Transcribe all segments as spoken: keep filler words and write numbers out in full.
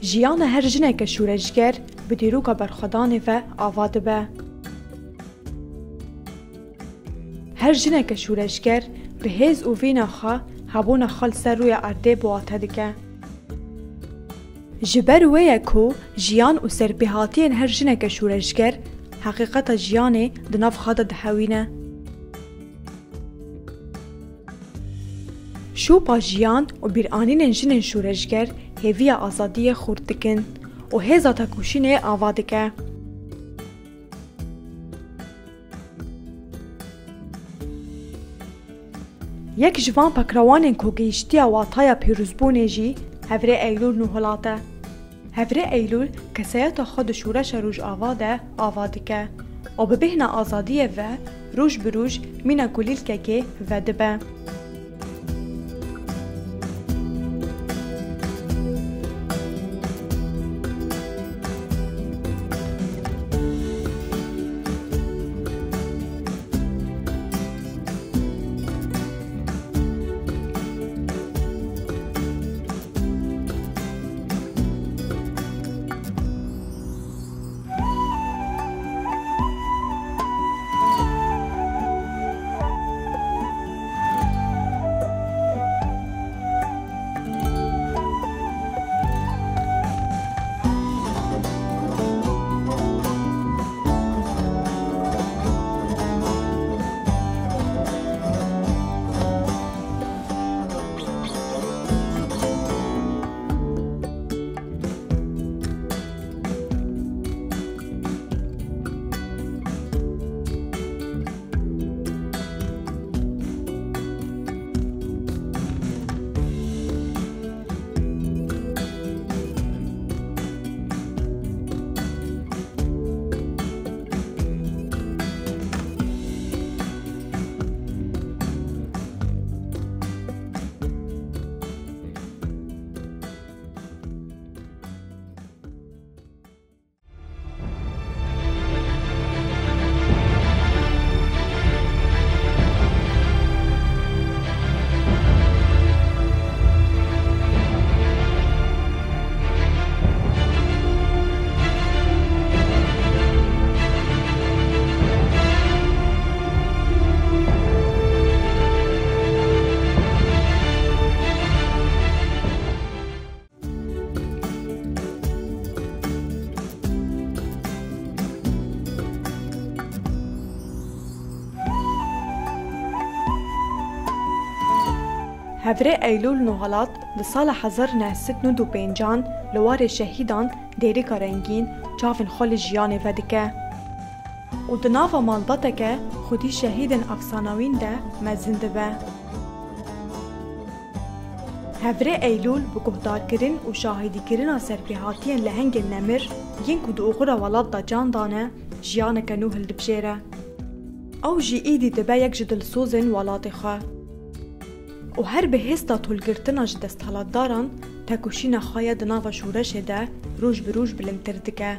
Jiyana her jineke şûreşger bi dîroka berxwedanê ve ava dibe. Her jineke şûreşger bi hêz û vîna xwe hebûna xwe li ser rûyê erdê biwate dike. Ji ber wê ye ku jiyan û serpêhatiyên her jineke şûreşger heqîqeta jiyanê di nav xwe de dihewîne. Şopa jiyan û bîranînên jinên şûreşger hêviya azadiyê xurt dikin û hêza tekoşînê ava dike. Yek ji van pekrewanên ku gihîştiya wataya pîrozbûnê jî Hevrê Eylûl Nûhilat e. Hevrê Eylûl kesayeta xwe di şoreşa Rojava de ava dike û bi bêhna azadiyê ve roj bi roj mîna kulîlkekê vedibe. Hevrê Eylûl Nûhilat di sala hezar neh sed nod û pêncan li warê şehîdan Dêrika Rengîn çavên xwe li jiyanê vedike û di nava malbateke xwedî şehîdên efsanewîn de mezin dibe. Hevrê Eylûl bi guhdarkirin û şahidîkirina serpêhatiyên lehengên nemir yên ku di oxira welat de can dane, jiyaneke nû hildibijêre. Ew jî îdî dibe yek ji dilsozên welatê xwe û her bi hêsta tolgirtina ji desthilatdaran tekoşîna xwe ya di nava şoreşê de roj bi roj bilindtir dike.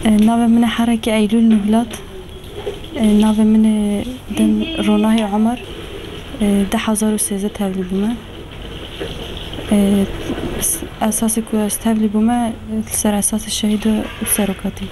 E, navê min e Herekê Eylûl Nûhilat. E, navê min e din Ronahî Omer. E, du hezar û sêzdeh tevlî bûme. E, s-, esasê ku ez tevlî bûme, e, li ser esasê şehîdo û serokatî.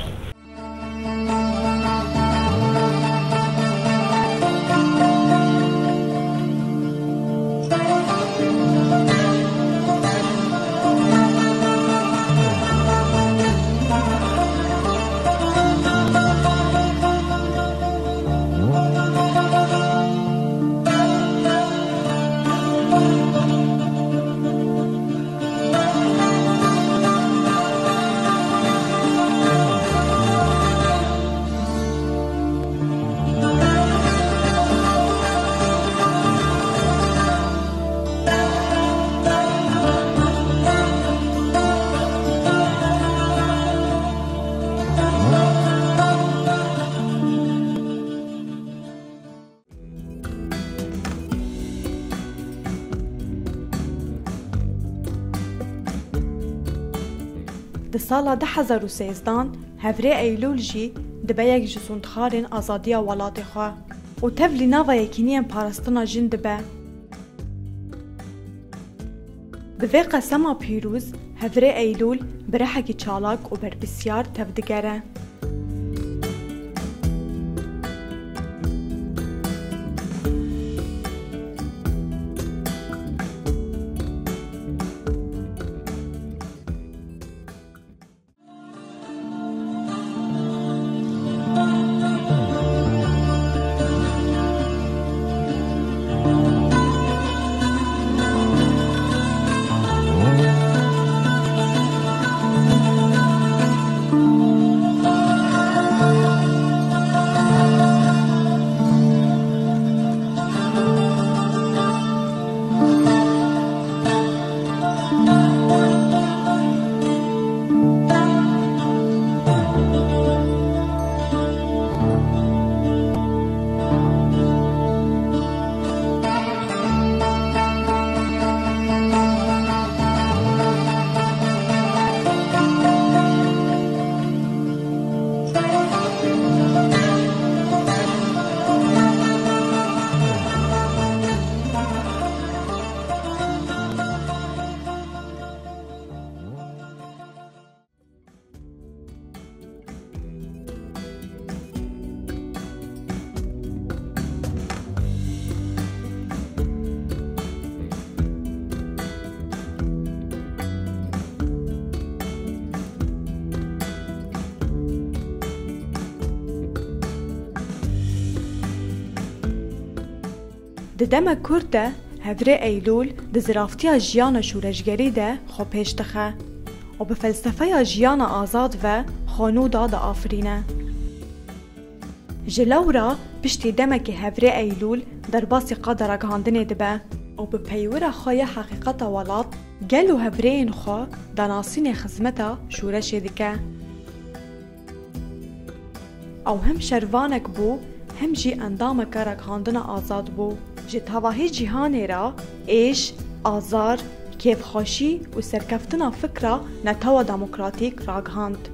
Sala du hezar û sêzdan, Hevrê Eylûl jî dibe yek ji sûndxarên azadiya welatê xwe û tevlî nava yekîniyên parastina jin dibe. Bi vê qesema pîroz, Hevrê Eylûl bi rihekî çalak û berpirsyar tevdigere. Di demek kurt de Hevrê Eylûl di ziraftiya jiyana şoreşgerî de xwe pêş dixe û bi felsefeya jiyana azad ve xwe nû da diafirîne. Ji lewra piştî demekê Hevrê Eylûl derbasî qada ragihandinê dibe û bi peywira xwe ya heqîqeta welat, gel û hevrêyên xwe danasînê xizmeta şoreşê dike. Ew hem şervanek bû, hem jî endameke ragihandina azad bû. Ji tevahî cîhanê re êş, azar, kêfxweşî û serkeftina fikra netewa demokratîk ragihand.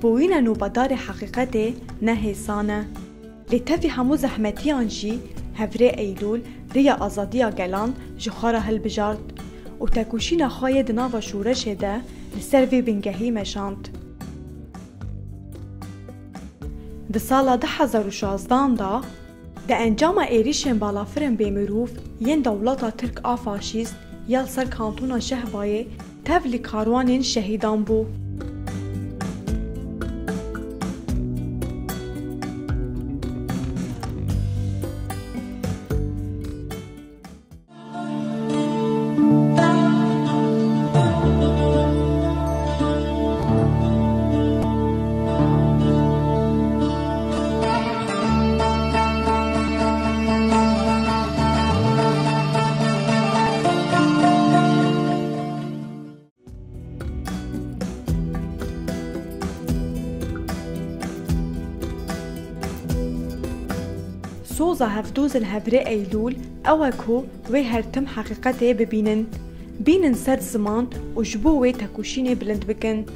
Bûyîna nûbedarê heqîqetê ne hêsan e. Lê tevî hemû zehmetiyan jî Hevrê Eylûl riya azadiya gelan ji xwe re hilbijart û tekoşîna xwe yê di nava şoreşê de li ser vê bingehî meşand. Di sala du hezar û şazdan de, di encama êrîşên balafirên bêmirov yên dewleta Tirk a faşîst ya li ser kantona Şehbayê tevlî karwanên şehîdan bû. Soza hevdozên Hevrê Eylûl ew e ku wê her tim heqîqetê bibînin, bînin ser ziman û ji bo wê tekoşînê bilind bikin.